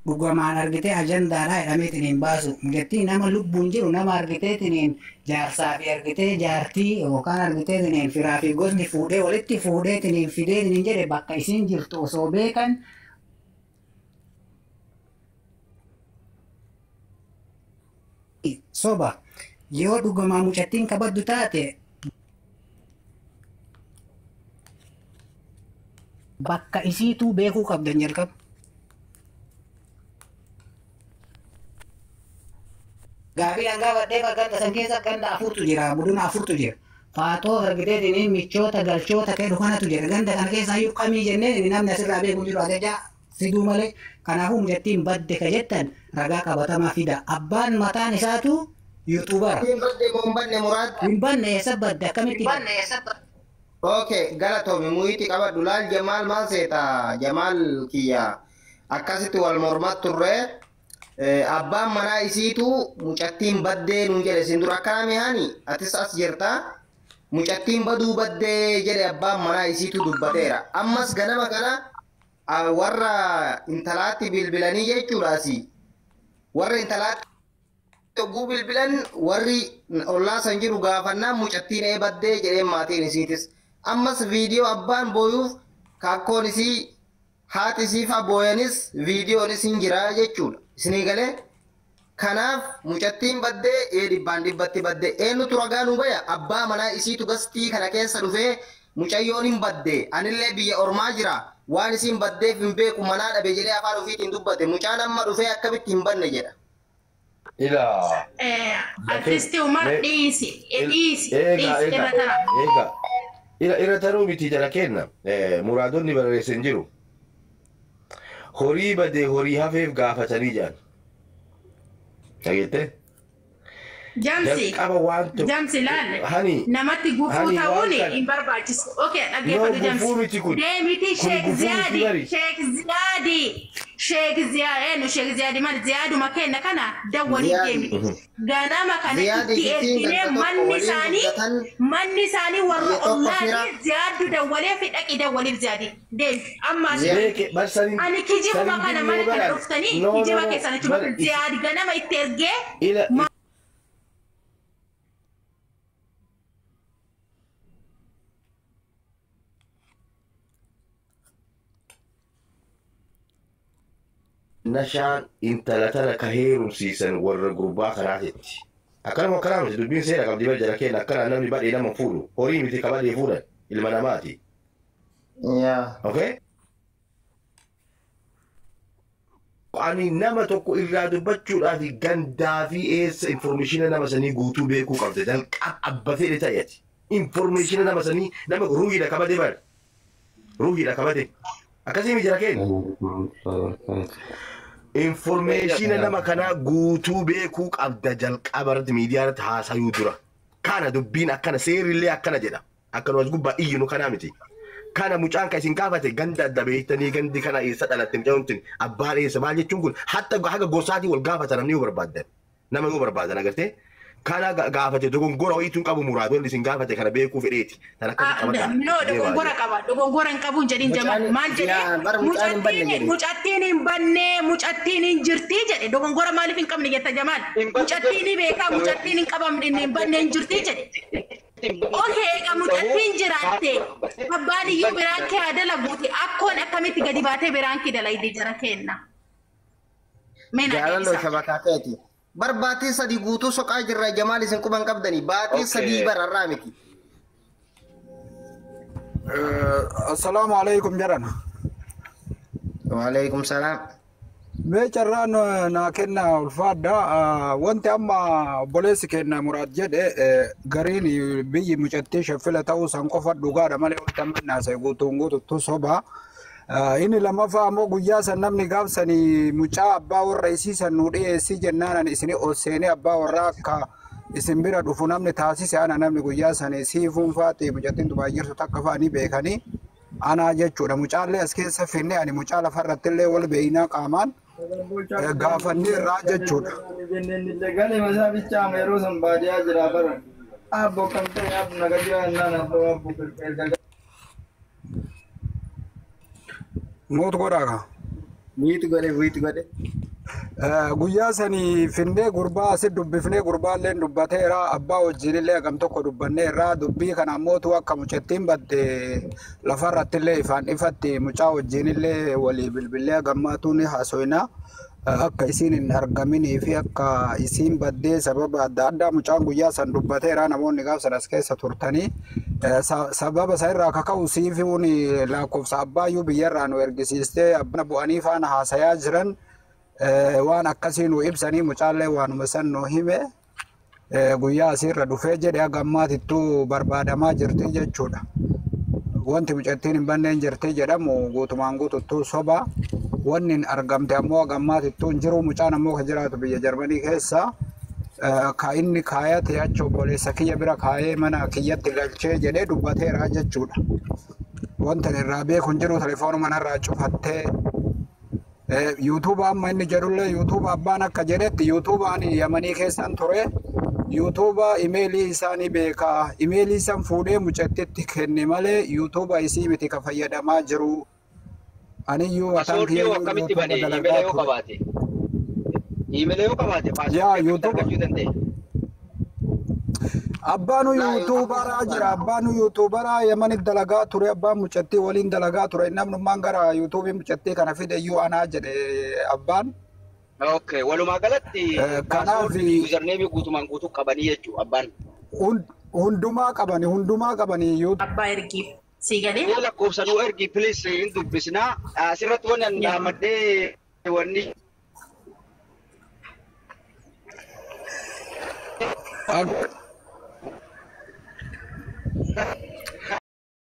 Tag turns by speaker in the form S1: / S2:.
S1: Dhugamaan argitee ajandaadhaa jedhameetiin baasu. Mucattii nama lubbuun jiru nama argiteetiin jaarsaa fi argitee jaartii yookaan argiteetiin firaa fi gosni fuudhee walitti fuudheetiin fideetiin jedhe bakka isiin jirtu osoo beekan soba. Yoo dhugamaa mucattiin kabaddu taate bakka isiituu beekuu qabdan jalqaba. Gaafii dhangaa badhee ganda san keessa ganda afurtu jira, buduna afurtu jira. Faatoo argiteetiin michoota galchoota kedhu kanatu jira. Ganda kana keessa iyyuu kamii jennee namni asirraa beeku jiru ajajaa fiduu malee. Kanaafuu mucattiin badde ka jettan ragaa qabatamaa fida. Abbaan mataan isaatu yuutuubara.
S2: Hin badde moo hin badne Muraad?
S1: Hin banne eessa badde akkamitti?
S2: Okay, galatoomi muyitii qabadhu laal Jamaal maal seeta Jamaal kiyya akkasitti wal mormaa turre abbaan manaa isiitu mucattiin baddee nuun jedhe isin dura akkana mihaani atis as jirta mucattiin baduu baddee jedhe abbaan manaa isiitu dubbateera ammas ganama kana warra intalaatti bilbilanii jechuudha asii warra intalaatti yogguu bilbilan warri ollaa san jiru gaafannaan mucattiin ee baddee jedheen maatiin isiitis. Ammas viidiyoo abbaan booyuuf kaakkoon isii haati isii faa booyanis viidiyoonis hin jira jechuudha. Isinii galee kanaaf mucattiin baddee ee dhibbaan dhibbatti baddee eenyutu ragaa nu baya abbaa manaa isiitu gastii kana keessa dhufee mucayyoon hin badde anillee biyya ormaa jira waan isiin baddeef hin beeku manaa dhabe jedhee afaan ofiitiin dubbate mucaan amma dhufee akkamitti hin banne jedha.
S3: Ilaa.
S4: Artisti Umar dhiisi dhiisi dhiisi irra tara.
S3: Eega. Ila irra taruu miti jala kenna. Muraadonni barreessan jiru. Horii badee horii hafeef gaafatanii jedhan. Dhageettee?
S4: Jamsi.
S3: Jalqaba waan tokko.
S4: Jamsi laal.
S3: Hani.
S4: Namatti gufuu
S3: Hani waan
S4: ta'uun
S3: kana-
S4: hin barbaachisu. Okay, dhaggeeffadhu
S3: No,
S4: Jamsi.
S3: gufuu miti kun.
S4: Deemiti
S3: Kun
S4: Sheek
S3: gufuu miti
S4: Ziyaadi.
S3: bari.
S4: Sheek Ziyaadi. Sheek Ziyaadi. Eenyu Sheek Ziyaadi maal Ziyaaduma kenna kana dawwalii
S2: Ziyaadi.
S4: deemiti. Ganama kana
S2: Ziyaadi
S4: itti
S2: jechuun
S4: erginee
S2: ganda tokko
S4: manni
S2: waliin
S4: isaanii
S2: guddatan
S4: manni isaanii warra
S2: biyya tokko fira.
S4: ollaanii Ziyaaddu dawwalee fi dhaqi dawwaliif Ziyaadi. Deemi. Amma as
S2: Ziyaadi.
S3: Beeke bar saniin.
S4: Ani kijibuma
S3: saniin
S4: kana
S3: dinnee
S4: mana kana
S3: baran.
S4: dhuftanii
S3: No, no,
S4: kijiba
S3: no.
S4: keessan
S3: Bar
S4: achuma Ziyaadi ganama itti ergee
S3: ila nashaan intala tana ka heerumsiisan warra gurbaa kanaatitti. Akkanuma akkanaa miti dubbiin seera qabdi bar jala keenya akkanaa namni badhee nama fuudhu horii miti ka badhee fuudhan ilma namaati.
S2: Yaa.
S3: Okay? Ani nama tokko irraa dubbachuudhaaf gandaa fi eessa informeeshina nama sanii guutuu beekuu qabda. Jalqaba abba fedhe ta'eeti. Informeeshina nama sanii nama ruuhiidha kabade bar. Ruuhiidha kabade. Akkasii miti jala keenya. Informeeshina nama kanaa guutuu beekuu qabda jalqaba irratti miidiyaa irratti haasayuu dura. Kana dubbiin akkana seerillee akkana jedha. Akkanuma gubbaa iyyinu kanaa miti. Kana mucaan kan isin gaafate ganda adda beektanii gandi kana eessa dhalatte mucaan tun abbaan eessa maal jechuun kun hatta haga gosaatii wal gaafatan namni yoo barbaadan. Nama yoo barbaadan agartee. Kana gaafate dogongora wayiituun qabu muraadonni isin gaafate kana beekuu fedheeti. Tan akkasii qabata.
S4: No, dogongora qaba. Dogongora hin qabu hin jedhin Jamal.
S2: Mucaan
S4: Maal jedhee?
S2: yaa bara mucaan hin banne
S4: Mucattiin
S2: jedhe.
S4: mucattiin hin banne, mucattiin hin jirti jedhe. Dogongora maaliif hin qabne jetta Jamal? Mucattiin ni beekaa, mucattiin hin qabamne, hin banne hin jirti jedhe. Okay, egaa mucattiin jiraatte abbaan iyyuu biraan kee haa dalaguuti. Akkoon akkamitti gadi baatee biraan kee dalaydi jara kenna. Mee naa
S2: Jaalalloo
S4: deebisaa.
S2: shabakaa ta'eeti. Bar baatii sadii guutuu soqaa jirra Jamaal isin quban qabdanii baatii sadii
S3: Okay.
S2: bararraa miti.
S5: Assalaamu alaikum jedhana.
S2: Waalaikum salaam.
S5: Mee carraan naa kenna ulfaadha. Wanti amma obboleessi kenna Muraad jedhe gariin biyyi mucattii shaffila ta'uu san qofa dhugaadha malee wanti amma inni haasa'e guutuun guututtu soba. Inni lammaffaa ammoo guyyaa san namni gaafsanii mucaa abbaa warra isii san nuu dhiyeessii jennaan ani isini ol seenee abbaa warraa akka isin bira dhufu namni taasise ana namni guyyaa sanii siifuun faati mucattiin Dubaay jirtu takka fa'aa ni beekanii anaa jechuudha. Mucaallee as keessa finne ani mucaa lafarrattillee wal beeynaa qaamaan gaafannee irraa jechuudha.
S6: Galee masaa bichaama yeroo san baadiyyaa jira bara. Abbo kam ta'e abbo naga jira naan abbo abbo erga
S5: Moot godhaa kaa.
S2: Mute godhe, mute godhe.
S5: Guyyaa sanii finnee gurbaa asit dubbifnee, gurbaallee dubbateera, abbaa wajjinillee hagam tokko dubbanneerra. Dubbii kana ammootu akka mucattiin badde lafarrattillee ifaan ifatti mucaa wajjinillee walii bilbillee hagammaatu ni haasoyna. Akka isiin hin argaminii fi akka isiin baddee sababa adda addaa mucaan guyyaa san dubbateera, namoonni gaaf san as keessa turtanii. Sababa isa irraa kaka'u siifuun lakkoofsa abbaayyuu biyyarraa nu ergisiistee abbana bu'anii faana haasayaa jiran. Waan akkasii nu ibsanii, mucaallee waanuma san nu hime. Guyyaa asiirra dhufee jedhe, haga ammaatittuu barbaadamaa jirti jechuudha. Wanti mucattiin hin banneen jirti jedhamu guutumaan guututtuu soba. Wanni hin argamte ammoo haga ammaatittuu hin jiru. Mucaan ammoo ka jiraatu biyya Jarmanii keessa. Ka inni kaayate achi obboleessa kiyya bira kaayee mana kiyyatti galchee jedhee dubbateera jechuudha. Wanta irraa beeku hin jiru, telefoonuma narraa cufattee. YouTube amma inni jedhullee, YouTube abbaan akka jedhetti YouTubaan Yamanii keessan ture. YouTube imeelii isaanii beekaa. Imeelii san fuudhee mucattitti kenne malee YouTube isii miti ka fayyadamaa jiru. Aniyyuu mataan
S7: Passwordii
S5: kiyya
S7: hoo akkamitti
S5: YouTube
S7: bane?
S5: dalagaa
S7: Imeela yoo
S5: ture.
S7: qabaate. Imeela yoo qabaate
S5: Yaa
S7: passwordii akkamitti
S5: YouTube
S7: argachuu danda'e?
S5: Abbaanu
S2: Laa
S5: YouTuberaa jira. Abbaanu YouTuberaa Yamanitti dalagaa ture. Abbaan mucattii waliin dalagaa ture. Namnummaan gara YouTubeii mucattii kana fide iyyuu anaa jedhe abbaan.
S7: Okay, walumaa galatti
S5: Kanaaf
S7: passwordii fi usernameii guutumaan guutuu qabanii jechuu abbaan.
S5: Hundumaa qabani, hundumaa qabani YouTube.
S4: Abbaa ergiif. Sii galee?
S7: Mee lakkoofsa nuu ergi, please, hin dubbisnaa. Asirratti wanni ani dhaamadhee wanni